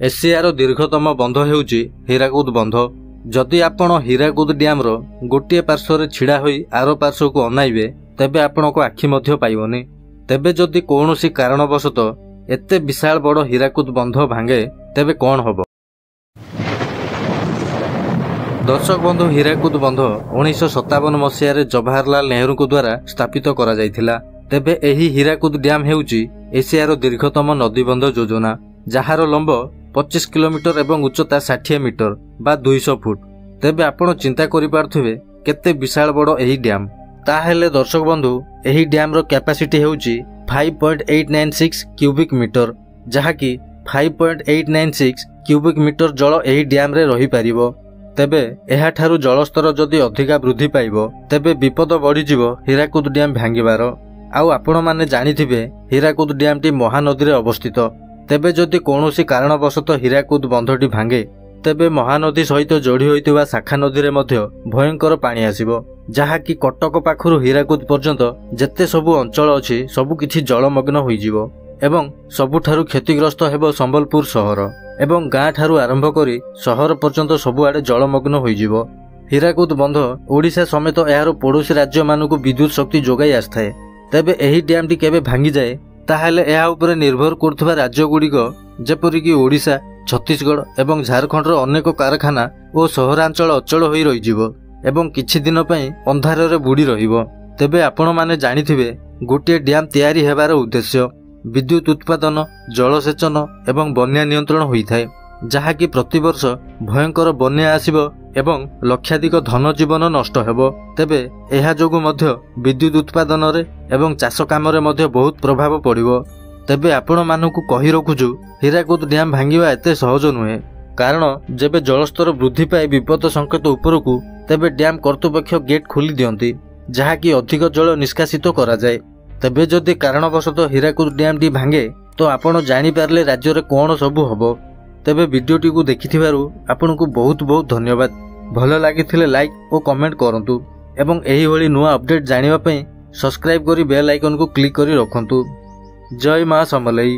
ଏସିଆର ଦୀର୍ଘତମ ବନ୍ଧ ହେଉଛି ହୀରାକୁଦ ବନ୍ଧ। ଯଦି ଆପଣ ହୀରାକୁଦ ଡ୍ୟାମ୍ର ଗୋଟିଏ ପାର୍ଶ୍ୱରେ ଛିଡ଼ା ହୋଇ ଆର ପାର୍ଶ୍ୱକୁ ଅନାଇବେ, ତେବେ ଆପଣଙ୍କ ଆଖି ମଧ୍ୟ ପାଇବନି। ତେବେ ଯଦି କୌଣସି କାରଣବଶତଃ ଏତେ ବିଶାଳ ବଡ଼ ହୀରାକୁଦ ବନ୍ଧ ଭାଙ୍ଗେ, ତେବେ କ'ଣ ହେବ? ଦର୍ଶକ ବନ୍ଧୁ, ହୀରାକୁଦ ବନ୍ଧ 1957 ମସିହାରେ ଜବାହରଲାଲ ନେହେରୁଙ୍କ ଦ୍ୱାରା ସ୍ଥାପିତ କରାଯାଇଥିଲା। ତେବେ ଏହି ହୀରାକୁଦ ଡ୍ୟାମ୍ ହେଉଛି ଏସିଆର ଦୀର୍ଘତମ ନଦୀବନ୍ଧ ଯୋଜନା, ଯାହାର ଲମ୍ବ 25 କିଲୋମିଟର ଏବଂ ଉଚ୍ଚତା 60 ମିଟର ବା 200 ଫୁଟ। ତେବେ ଆପଣ ଚିନ୍ତା କରିପାରୁଥିବେ କେତେ ବିଶାଳ ବଡ଼ ଏହି ଡ୍ୟାମ୍। ତାହେଲେ ଦର୍ଶକ ବନ୍ଧୁ, ଏହି ଡ୍ୟାମ୍ର କ୍ୟାପାସିଟି ହେଉଛି 5.896 କ୍ୟୁବିକ୍ ମିଟର, ଯାହାକି 5.896 କ୍ୟୁବିକ୍ ମିଟର ଜଳ ଏହି ଡ୍ୟାମ୍ରେ ରହିପାରିବ। ତେବେ ଏହାଠାରୁ ଜଳସ୍ତର ଯଦି ଅଧିକା ବୃଦ୍ଧି ପାଇବ, ତେବେ ବିପଦ ବଢ଼ିଯିବ ହୀରାକୁଦ ଡ୍ୟାମ୍ ଭାଙ୍ଗିବାର। ଆଉ ଆପଣମାନେ ଜାଣିଥିବେ ହୀରାକୁଦ ଡ୍ୟାମ୍ଟି ମହାନଦୀରେ ଅବସ୍ଥିତ। ତେବେ ଯଦି କୌଣସି କାରଣବଶତଃ ହୀରାକୁଦ ବନ୍ଧଟି ଭାଙ୍ଗେ, ତେବେ ମହାନଦୀ ସହିତ ଯୋଡ଼ି ହୋଇଥିବା ଶାଖା ନଦୀରେ ମଧ୍ୟ ଭୟଙ୍କର ପାଣି ଆସିବ, ଯାହାକି କଟକ ପାଖରୁ ହୀରାକୁଦ ପର୍ଯ୍ୟନ୍ତ ଯେତେ ସବୁ ଅଞ୍ଚଳ ଅଛି ସବୁକିଛି ଜଳମଗ୍ନ ହୋଇଯିବ ଏବଂ ସବୁଠାରୁ କ୍ଷତିଗ୍ରସ୍ତ ହେବ ସମ୍ବଲପୁର ସହର ଏବଂ ଗାଁ ଠାରୁ ଆରମ୍ଭ କରି ସହର ପର୍ଯ୍ୟନ୍ତ ସବୁଆଡ଼େ ଜଳମଗ୍ନ ହୋଇଯିବ। ହୀରାକୁଦ ବନ୍ଧ ଓଡ଼ିଶା ସମେତ ଏହାର ପଡ଼ୋଶୀ ରାଜ୍ୟମାନଙ୍କୁ ବିଦ୍ୟୁତ ଶକ୍ତି ଯୋଗାଇ ଆସିଥାଏ। ତେବେ ଏହି ଡ୍ୟାମ୍ଟି କେବେ ଭାଙ୍ଗିଯାଏ, ତାହେଲେ ଏହା ଉପରେ ନିର୍ଭର କରୁଥିବା ରାଜ୍ୟଗୁଡ଼ିକ ଯେପରିକି ଓଡ଼ିଶା, ଛତିଶଗଡ଼ ଏବଂ ଝାଡ଼ଖଣ୍ଡର ଅନେକ କାରଖାନା ଓ ସହରାଞ୍ଚଳ ଅଚଳ ହୋଇ ରହିଯିବ ଏବଂ କିଛି ଦିନ ପାଇଁ ଅନ୍ଧାରରେ ବୁଡ଼ି ରହିବ। ତେବେ ଆପଣମାନେ ଜାଣିଥିବେ ଗୋଟିଏ ଡ୍ୟାମ୍ ତିଆରି ହେବାର ଉଦ୍ଦେଶ୍ୟ ବିଦ୍ୟୁତ ଉତ୍ପାଦନ, ଜଳସେଚନ ଏବଂ ବନ୍ୟା ନିୟନ୍ତ୍ରଣ ହୋଇଥାଏ, ଯାହାକି ପ୍ରତିବର୍ଷ ଭୟଙ୍କର ବନ୍ୟା ଆସିବ ଏବଂ ଲକ୍ଷାଧିକ ଧନ ଜୀବନ ନଷ୍ଟ ହେବ। ତେବେ ଏହା ଯୋଗୁଁ ମଧ୍ୟ ବିଦ୍ୟୁତ ଉତ୍ପାଦନରେ ଏବଂ ଚାଷ କାମରେ ମଧ୍ୟ ବହୁତ ପ୍ରଭାବ ପଡ଼ିବ। ତେବେ ଆପଣମାନଙ୍କୁ କହି ରଖୁଛୁ, ହୀରାକୁଦ ଡ୍ୟାମ୍ ଭାଙ୍ଗିବା ଏତେ ସହଜ ନୁହେଁ, କାରଣ ଯେବେ ଜଳସ୍ତର ବୃଦ୍ଧି ପାଏ ବିପଦ ସଂକେତ ଉପରକୁ, ତେବେ ଡ୍ୟାମ୍ କର୍ତ୍ତୃପକ୍ଷ ଗେଟ୍ ଖୋଲି ଦିଅନ୍ତି, ଯାହାକି ଅଧିକ ଜଳ ନିଷ୍କାସିତ କରାଯାଏ। ତେବେ ଯଦି କାରଣବଶତଃ ହୀରାକୁଦ ଡ୍ୟାମ୍ଟି ଭାଙ୍ଗେ, ତ ଆପଣ ଜାଣିପାରିଲେ ରାଜ୍ୟରେ କ'ଣ ସବୁ ହେବ। ତେବେ ଭିଡ଼ିଓଟିକୁ ଦେଖିଥିବାରୁ ଆପଣଙ୍କୁ ବହୁତ ବହୁତ ଧନ୍ୟବାଦ। ଭଲ ଲାଗିଥିଲେ ଲାଇକ୍ ଓ କମେଣ୍ଟ କରନ୍ତୁ ଏବଂ ଏହିଭଳି ନୂଆ ଅପଡେଟ୍ ଜାଣିବା ପାଇଁ ସବସ୍କ୍ରାଇବ୍ କରି ବେଲ୍ ଆଇକନ୍କୁ କ୍ଲିକ୍ କରି ରଖନ୍ତୁ। ଜୟ ମା ସମଲେଇ।